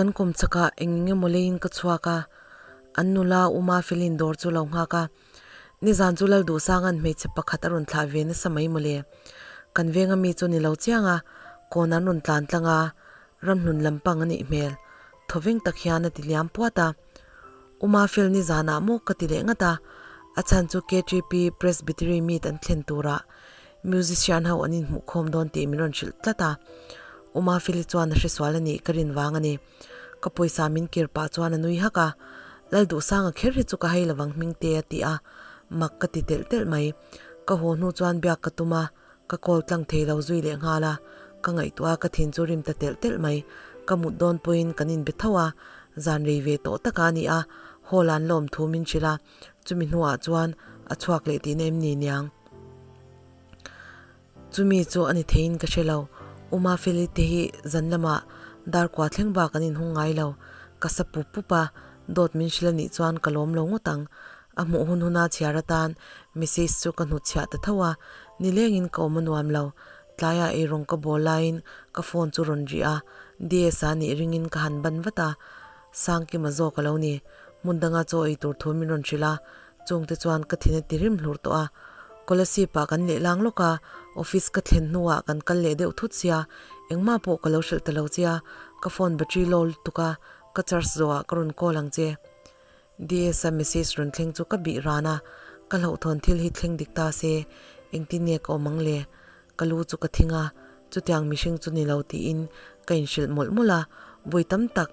Kan kawmchakah eng eng emaw leiin ka chhuak a, an nula Uma Felin dawr chu lo nghak a. Nizan chu Lalduhsanga'n hmeichhe pakhat a rawn thlah ve nasa mai mawle. Kan venga mi chu ni lo chiang a, kawn an rawn tlan tlang a, ramhlun lampang a nih hmel. Thawveng tak hian a ti liam puat a. Uma Fel nizanah maw ka ti leh ngat a, a chhan chu KTP Presbytery meet an thlen turah musician ho an inhmuhkhawm dawn tih min rawn hrilh tlat a. Uma Feli chuan a hresual a nih ka rin vang a ni. Ka pawisa min kir pah chuan a nui hak a, Lalduhsanga kher hi chu ka hei lovang hming te a ti a, mak ka ti telh telh mai. Ka haw hnu chuan biak ka tum a, ka call tlang thei lo zui leh nghal a, ka ngaihtuah a ka thin chu rim ta telh telh mai. Ka mut dawn pawhin kan inbe tho a, zan rei ve tawh taka a ni a, hall an lawm thu min hrilh a, chumi hnuah chuan a chhuak leh tihna em ni niang? Chumi chu a ni theiin ka hre lo. Uma Feli te hi zan lamah dar kua thleng bak an inhung ngai lo. Ka sa pup pup a, dawt min hrilh a nih chuan ka lawm lo ngawt ang. A hmuh hun huna chhiar atan message chu ka hnutchhiah ta tho a, nilengin ka awm a nuam lo. Tlaiah eirawng ka bawl laiin ka phone chu rawn rih a, DS a nih ringin ka han ban vat a, Sangkima zawk a lo ni. Hmun danga chaw ei tur thu min rawn hrilh a, Chungte chuan ka thin a ti rim hlur tawh a. Kolasib ah kan leh lang lawk a, office ka thlen hnuah kan kal leh deuh thut sia, engmah pawh ka lo hrilh ta lo che a, ka phone battery low lutuk a, ka charge zawhah ka rawn call ang che. DS a message rawn thleng chu ka bih ran a, ka hlauhthawn thil hi thleng dik ta se, engtin nge ka awm ang le? Ka lu chu ka thing a, chutiang mihring chu ni lo tiin ka inhrilh mawlh mawlh a, vawi tam tak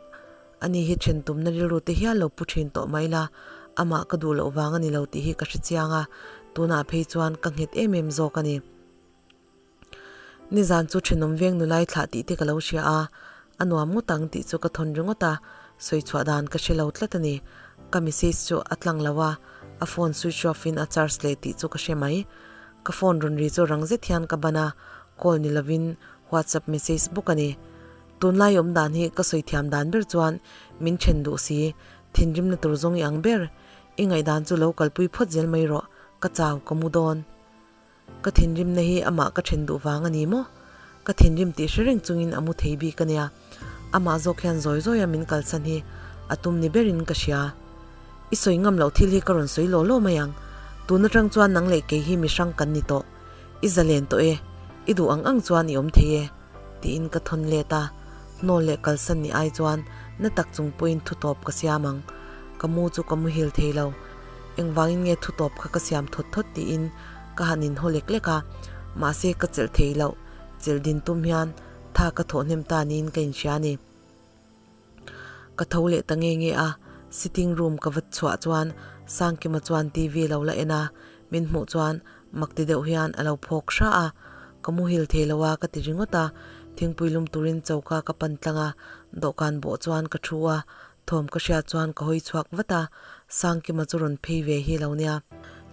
ani hi then tumna rilru te hial lo pu thin tawh mai la, amah ka duh loh vang a ni lo tih hi ka hre chiang a, tunah phei chuan ka nghet em em zawk a ni. Nizan chu thenawm veng nulai thlah tih te ka lo hria a, a nuam ngawt ang tih chu ka thawn ringawt a, sawi chhuah dan ka hre lo tlat a ni. Ka message chu a tlang lo a, a phone switch off in a charge leh tih chu ka hre mai. Ka phone rawn ri chu rang zet hian ka ban a, call ni lovin WhatsApp message bawk a ni. Tunlai awm dan hi ka sawi thiam dan ber chuan min then duh si, thinrimna tur zawng i ang ber. I ngaihdan chu lo kalpui phawt zel mai rawh, ka chau ka mu dawn. Ka thinrimna hi amah ka then duh vang a ni maw? Ka thinrim tih hre reng chungin a mu thei bik a nia. Amah zawk hian zawi zawia min kalsan hi a tum ni berin ka hria. I sawi ngam loh thil hi ka rawn sawi law law mai ang. Tun atang chuan nang leh kei hi mihrang kan ni tawh. I zalen tawh e, i duh ang ang chuan i awm thei e, tiin ka thawn let a. Hnawl leh kalsan ni ai chuan na tak chung pawhin thu tawp ka siam ang. Ka mu chu ka muhil thei lo. Engvangin nge thu tawp kha ka siam thawt thawt tiin ka han inhaw lek lek a. Mahse ka chelh thei loh, chelh din tum hian Tha ka thawh hnem ta niin ka inhria a ni. Ka tho leh ta nge nge a, sitting room ka va chhuah chuan Sangkima chuan TV lo la en a, min hmuh chuan mak ti deuh hian a lo phawk hra a, ka muhil thei lo a ka ti ringawt a, thingpui lum turin choka ka pan tlang a, dawhkan bawh chuan ka thu a, thawm ka hriat chuan ka hawi chhuak vat a, Sangkima chu rawn phei ve hi lo nia.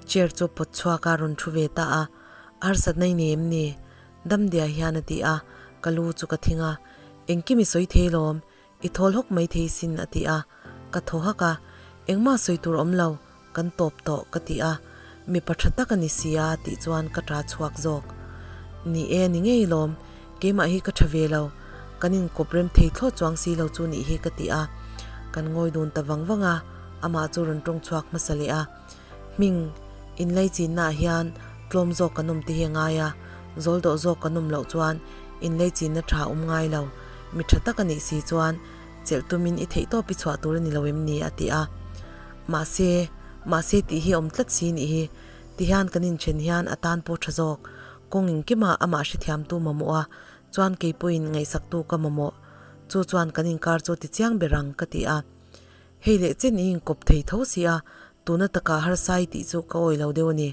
Chair chu pawt chhuak a rawn thu ve ta a, harsatna i nei em ni? Damdia hian a ti a, ka lu chu ka thing a, Engkim i sawi thei lawm, i thawl hawk mai thei sin a ti a, ka thaw hak a, Engmah sawi tur awm lo, kan tawp tawh ka ti a, mipa tha tak a ni si a tih chuan ka ta chhuak zawk. Ni e, ni ngei lawm, keimah hi ka tha ve lo, kan inkawp rem thei thlawt chuang si lo chu nih hi ka ti a, kan ngawi dun ta vang vang a, amah chu rawn tawng chhuak hmasa leh a. Hming inleichinnaah hian tlawm zawk kan awm te hi a ngai a, zawl dawh zawk kan awm loh chuan inleichinna tha awm ngai lo. Mi tha tak a nih si chuan chelh tumin i theihtawp i chhuah tur a ni lo em ni? a ti a. Mahse, mahse tih hi a awm tlat si nih hi. Tihian kan inthen hian a tan pawh tha zawk. Kawng engkimah amah hrethiamtu mamawh a, chuan keipawhin ngaihsaktu ka mamawh. Chu chuan kan inkar chu ti chiang ber ang ka ti a. Hei leh chen i inkawp thei tho si a, tuna taka harsa i tih chu ka awi lo deuh a ni.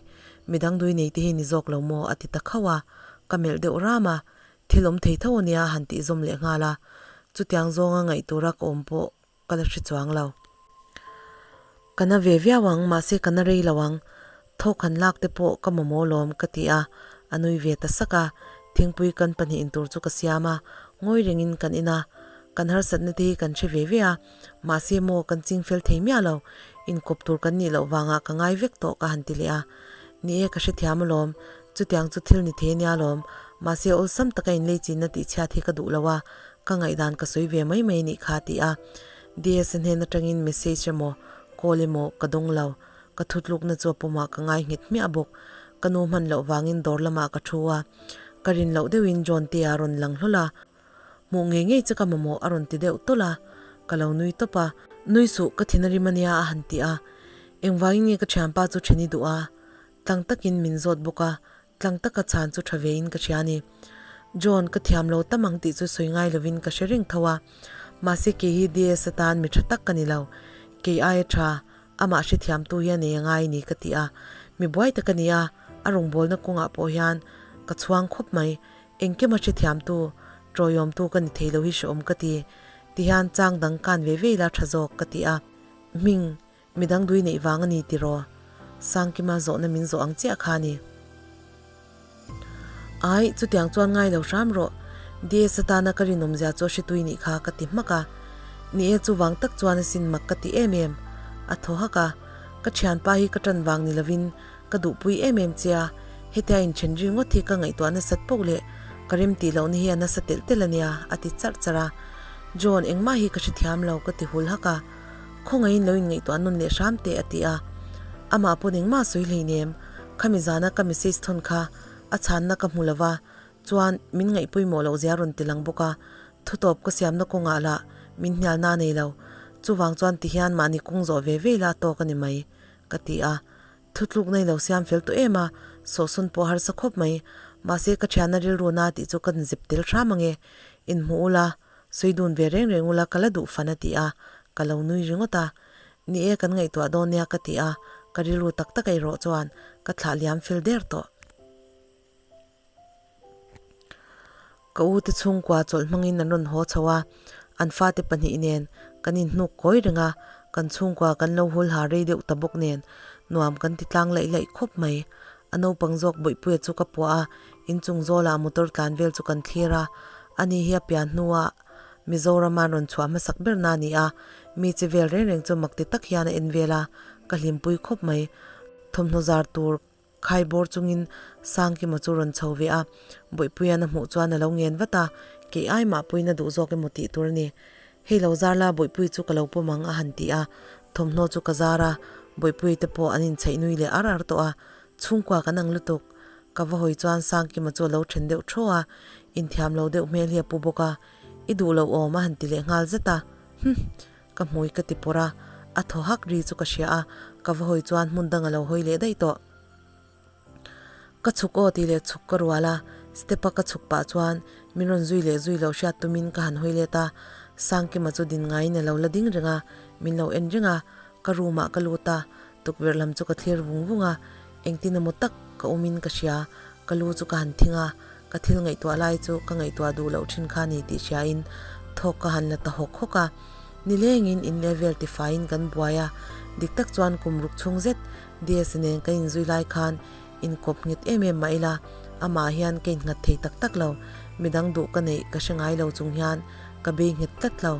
Midang dui nei te hi ni zawk lo maw? a ti ta khauh a, ka melh deuh ram a, thil awm thei tho a nia han tih zawm leh nghal a, chutiang zawnga ngaih tura ka awm pawh ka la hre chuang lo. Ka na ve viau ang, mahse ka na rei lo ang, thawk han lak te pawh ka mamawh lawm ka ti a, a nui ve ta sak a, thingpui kan pahnih in tur chu ka siam a, ngawi rengin kan in a, kan harsatna te hi kan hre ve ve a, Mahse maw kan ching fel thei miah lo, inkawp tur kan nih loh vangah ka ngai vek tawh ka han ti leh a. Ni e ka hrethiam alawm, chutiang chu thil ni thei ania lawm, mahse awlsam taka inlei chinna tih chhiat hi ka duh lo a, Ka ngaihdan ka sawi ve mai mai nih kha a ti a. DS hnen atangin message emaw call emaw ka dawng lo. Ka thutlukna chu a pawmah ka ngai nghet hmiah bawk. Ka nu hman loh vangin dawr lamah ka thu a. Ka rin loh deuhin John te a rawn lang hlawl a. Hmuh ngei ngei che ka mamawh a rawn ti deuh tawlh a. Ka lo nui tawp a. Nui suh, ka thin a rim a nia a han ti a. Engvangin nge ka thianpa chu then i duh a? Tlang takin min zawt bawk a. Tlang taka chhan chu tha vein ka hria a ni. John, ka thiam lo tam ang tih chu sawi ngai lovin ka hre reng tho a. Mahse kei hi DS atan mi tha tak ka ni lo. Kei aia tha, amah hrethiamtu hi a nei a ngai ni ka ti a. Mi buai tak a ni a, a rawngbawlna kawngah pawh hian ka chhuang khawp mai. Engkima hrethiamtu, tawiawmtu ka ni thei lo hi hrehawm ka ti. Tihian chang dang kan ve ve ila tha zawk ka ti a. Hming, Midang dui neih vang a ni tiraw? Sangkima zawhna min zawh ang chiah kha a ni. Ai, chutiang chuan ngai lo hram rawh. DS atana ka rinawmzia chu a hretui nih kha ka ti hmak a. Ni e, chuvang tak chuan a sin mak ka ti em em. A thaw hak a. Ka thianpa hi ka tan vang ni lovin ka duhpui em em che a, hetia inthen ri ngawt hi ka ngaihtuah nasat poh leh ka rem tih lohna hi a nasa telh telh a nia, a ti charh charh a. John, engmah hi ka hrethiam lo, ka ti hul hak a. Khawngaihin lo inngaihtuah nawn leh hram teh a ti a. Amah pawn engmah a sawi hleinem, khami zana ka message thawn kha a chhanna ka hmu lova, chuan min ngaihpawimawh loh zia rawn ti lang bawk a, thutawp ka siamna kawngah lah min hnialna a nei lo, chuvang chuan tihian mahni kawng zawh ve ve ila a tawk a ni mai, ka ti a. Thutlukna i lo siam fel tawh em a, sawhsawn pawh harsa khawp mai, mahse ka thianna rilru na tih chu ka zep tel hram ange, inhmu ula, Sawi dun ve reng reng ula ka la duh fan a ti a, ka lo nui ringawt a. Ni e kan ngaihtuah dawn nia ka ti a, ka rilru tak tak erawh chuan ka thlah liam fel der tawh. Ka u te chhungkua chawlh hmangin an rawn haw chho a, an fate pahnih nen kan inhnuk kawi reng a, kan chhungkua kan lo hul ha rei deuh ta bawk nen nuam kan ti tlang laih laih khawp mai. A naupang zawk Bawihpuia chu ka puah a, inchung zawlah motor tlan vel chu kan thlir a. Ani hi a pian hnuah Mizorama an rawn chhuah hmasak ber na a ni a, mi che vel reng reng chu mak ti tak hian a en vel a, ka hlimpui khawp mai. Thawmhnaw zar tur khai bawr chungin Sangkima chu rawn chho ve a, Bawihpuia'n a hmuh chuan a lo ngen vat a, kei ai mah puiin a duh zawk emaw tih tur a ni. Hei lo zar la Bawihpui chu ka lo pawm ang a han ti a, thawmhnaw chu ka zar a, Bawihpui te pawh an inchhaih nui leh ar ar tawh a, chhungkua kan ang lutuk. Ka va hawi chuan Sangkima chu a lo then deuh thaw a, inthiam lo deuh hmel hi a pu bawk a, I duh lo awm a han ti leh nghal zet a, Hum! Ka hmui ka ti pawrh a, a thaw hak ri chu ka hria a, ka va hawi chuan hmun dang a lo hawi leh daih tawh. Ka chhuk aw tih leh chhuk ka rual a, step a ka chhuk pah chuan min rawn zui leh zui loh hriat tumin ka han hawi let a, Sangkima chu din ngaiin a lo la ding reng a, min lo en reng a, ka room ah ka lut a, tukverh lam chu ka thlir vung vung a, engtin emaw tak ka awmin ka hria, ka lu chu ka han thing a, ka thil ngaihtuah lai chu ka ngaihtuah duh loh thin kha ni tih hriain thawk ka han la ta hawk hawk a, nilengin in level tifaiin kan buai a, dik tak chuan kum ruk chhung zet DS nen ka inzui lai khan inkawp nghet em em mah ila, amah hian ka innghat thei tak tak lo. Midang duh ka neih ka hre ngai lo chung hian ka bei nghet tlat lo.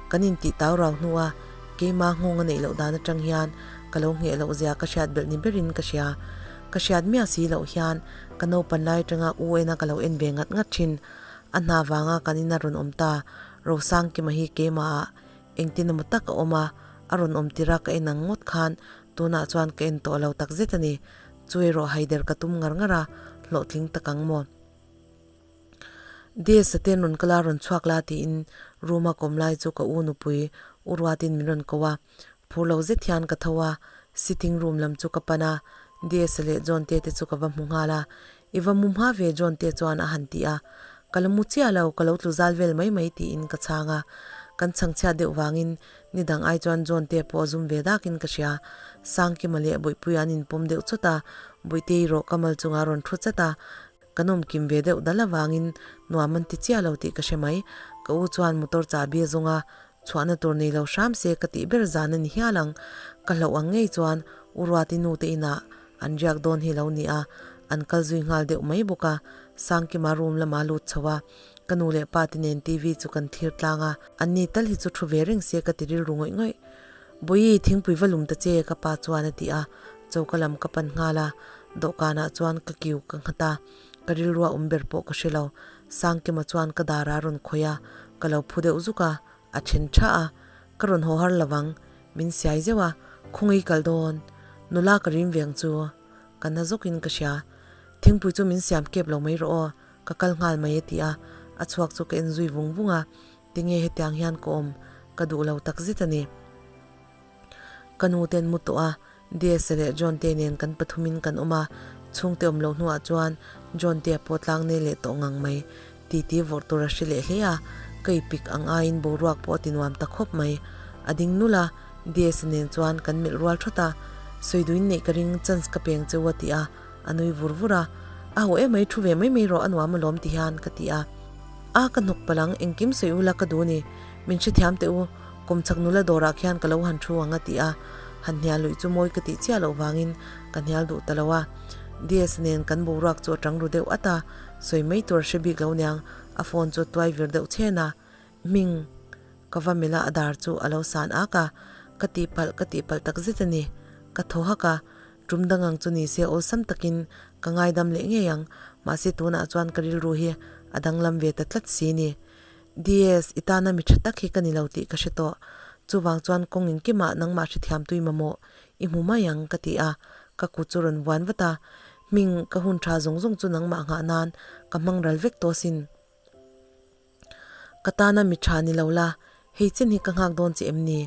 Kan intih tau rau hnua keimah nghawng a neih loh dan atang hian ka lo ngheh loh zia ka hriat belh ni berin ka hria. Ka hriat miah si loh hian ka naupan lai atanga u ena ka lo en ve ngat ngat thin. A hna vanga kan ina rawn awm ta Rosangkima hi keimahah Engtin emaw tak a awm a, a rawn awm tir a ka en ang ngawt khan tunah chuan ka en tawh lo tak zet a ni. Chu erawh haider ka tum ngar ngar a, hlawhtling tak ang maw? DS-a te an rawn kal a, rawn chhuak la tiin room a kawm lai chu ka u nupui u Ruatin min rawn ko a. Phur lo zet hian ka tho a, sitting room lam chu ka pan a, DS-a leh John te te chu ka va hmu nghal a. I va mu hma ve John te chuan a han ti a, Ka la mu chiah lo, ka lo tlu zal vel mai mai tiin ka chhang a. Kan chhangchhiat deuh vangin ni dang ai chuan John te pawh a zum ve dakin ka hria. Sangkima leh Bawihpuia an inpawm deuh chawt a, Bawihte erawh ka mal chungah a rawn thu chat a, kan awm kim ve deuh dal avangin nuam an ti chiah lo tih ka hre mai. Ka u chuan motor chahbi a zawng a, chhuahna tur nei lo hram se ka tih ber zan a ni hial ang. Ka hlauh ang ngei chuan U Ruati nu te inah An riak dawn hi lo ni a, an kal zui nghal deuh mai bawk a. Sangkima room lamah a lut chho a, ka nu leh pa te nen TV chu kan thlir tlang a, an ni tal hi chu thu ve reng se ka ti rilru ngawih ngawih. Bawihi, thingpui va lum ta che ka pa chuan a ti a, choka lam ka pan nghal a, dawhkanah chuan ka kiu ka nghat a, ka rilrua awm ber pawh ka hre lo. Sangkima chuan ka darah a rawn khawih a, Ka lo phu deuh zuk a, a then tha a, ka rawn haw har lovang, min siai zeuh a, khawngaih kal dawn, nula ka rim veng chu ka na zawkin ka hria, thingpui chu min siam kep lo mai rawh aw, ka kal nghal mai a ti a, a chhuak chu ka en zui vung vung a, tinge hetiang hian ka awm ka duh lo takzet a ni. Ka nu ten mu tawh a, DS leh John te nen kan pathumin kan awm a, chhungte awm loh hnuah chuan John te a pawh tlang nei leh tawh ngang mai. Titi vawrh tur a hre leh hle a, ka ipik ang aiin boruak pawh a ti nuam ta khawp mai. A ding nul a, DS nen chuan kan melh rual thawt a, Sawiduin neih ka ring chance ka peng cheu a ti a, a nui vur vur a, A ho em mai thu ve mai mai rawh a nuam alawm ti hian ka ti a. A ka hnawk palh ang, engkim sawi ula ka duh ni, min hrethiam teh u, Kawmchhak nula dawrah khian ka lo han thu ang a ti a, han hnial luih chu mawi ka tih chiah loh vangin ka hnial duh ta lo a. DS nen kan boruak chu a tang ru deuh at a, sawi mai tur a hre bik lo niang, a phone chu a tuai vir deuh chhen a. Hming ka va melh a, a dar chu a lo san ak a, ka tihpalh ka tihpalh tak zet a ni, ka thaw hak a, tum dang ang chu ni se awlsam takin ka ngaidam leh ngei ang, mahse tunah chuan ka rilru hi a danglam ve ta tlat si ni. DS, i tana mi tha tak hi ka ni lo tih ka hre tawh. Chuvang chuan kawng inkimah nangmah hrethiam tui mamawh i hmu mai ang ka ti a, ka kut chu rawn vuan vat a. Hming, ka hun tha zawng zawng chu nangmah nghah nan ka hmang ral vek tawh sin. Ka tana mi tha ni lo la, hei chen hi ka nghak dawn che em ni?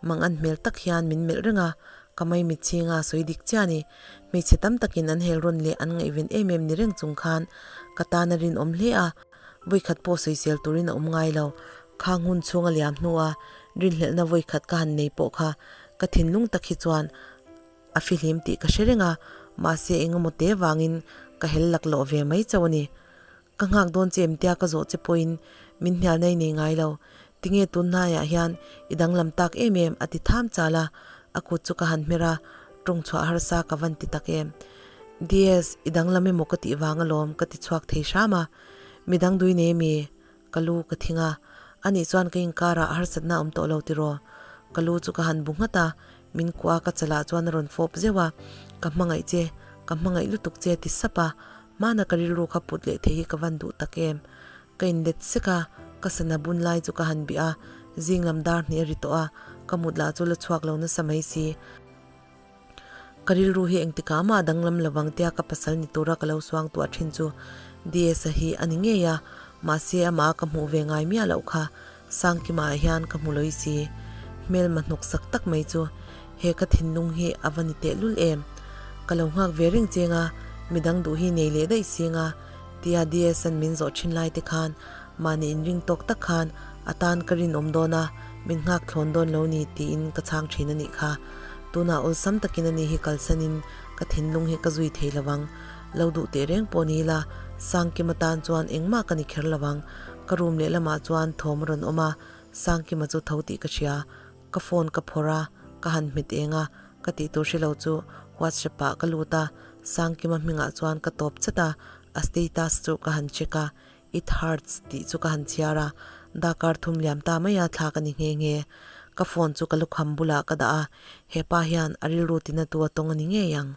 Mang an hmel tak hian min melh reng a, ka maimit chhinga sawi dik chiah a ni. Hmeichhe tam takin an hel rawn leh an ngaihven em em ni reng chung khan ka tana rinawm hle a. Vawikhat pawh sawisel turin a awm ngai lo. Khang hun chhung a liam hnua rinhlelhna vawikhat ka han nei pawh kha ka thinlung tak hi chuan a fihlim tih ka hre reng a, mahse engemaw te vangin ka hel laklawh ve mai chauh a ni. Ka nghak dawn che em tia ka zawh che pawhin min hnial nei nei ngai lo. Tinge tun hnaiah hian i danglam tak em em a ti tham chal a, a kut chu ka han hmer a, tawng chhuah harsa ka van ti tak em. DS, i danglam emaw ka tih vang alawm ka ti chhuak thei hram a. Midang dui nei mi? Ka lu ka thing a. Anih chuan ka inkarah harsatna a awm tawh lo tiraw? Ka lu chu ka han bu nghat a, min kuah a ka chalah chuan a rawn fawp zeuh a. Ka hmangaih che, ka hmangaih lutuk che ti sap a, hmana ka rilru kha put leh thei hi ka van duh tak em. Ka inlet sek a, ka sana bun lai chu ka han bih a, zing lam dar hnih a ri tawh a, ka mut lah chu la chhuak lo nasa mai si. Ka rilru hi engtikah mah a danglam lovang tia ka pasal ni tura ka lo suang tuah thin chu DS-a hi a ni ngei a, mahse amah ka hmuh ve ngai miah loh kha Sangkima ah hian ka hmu lawih si. Hmelma hnawk sak tak mai chu he ka thinlung hi a va ni tehlul em. Ka lo nghak ve reng cheng a, midang duh hi nei leh daih sing a tia DS-a'n min zawh thin lai te khan mahni inring tawk tak khan a tan ka rinawm dawn a, min nghak thlawn dawn lo ni tiin ka chhang thin a nih kha. Tunah awlsam takin ani hi kalsanin ka thinlung hi ka zui thei lo ang. Lo duh teh reng pawh ni ila, Sangkima tan chuan engmah ka ni kher lo ang. Ka room lehlamah chuan thawm a rawn awm a, Sangkima chu tho tih ka hria. Ka phone ka phawrh a, ka han hmet eng a, ka tih tur hre lo chu WhatsApp ah ka lut a, Sangkima hmingah chuan ka tawp chat a, a status chu ka han check a, It hurts tih chu ka han chhiar a, dakar thum liam ta mai a thlak a ni nghe nghe. Ka phone chu ka lukham bulah ka dah a, hepa hian a rilru tina tu a tawng a ni ngei ang.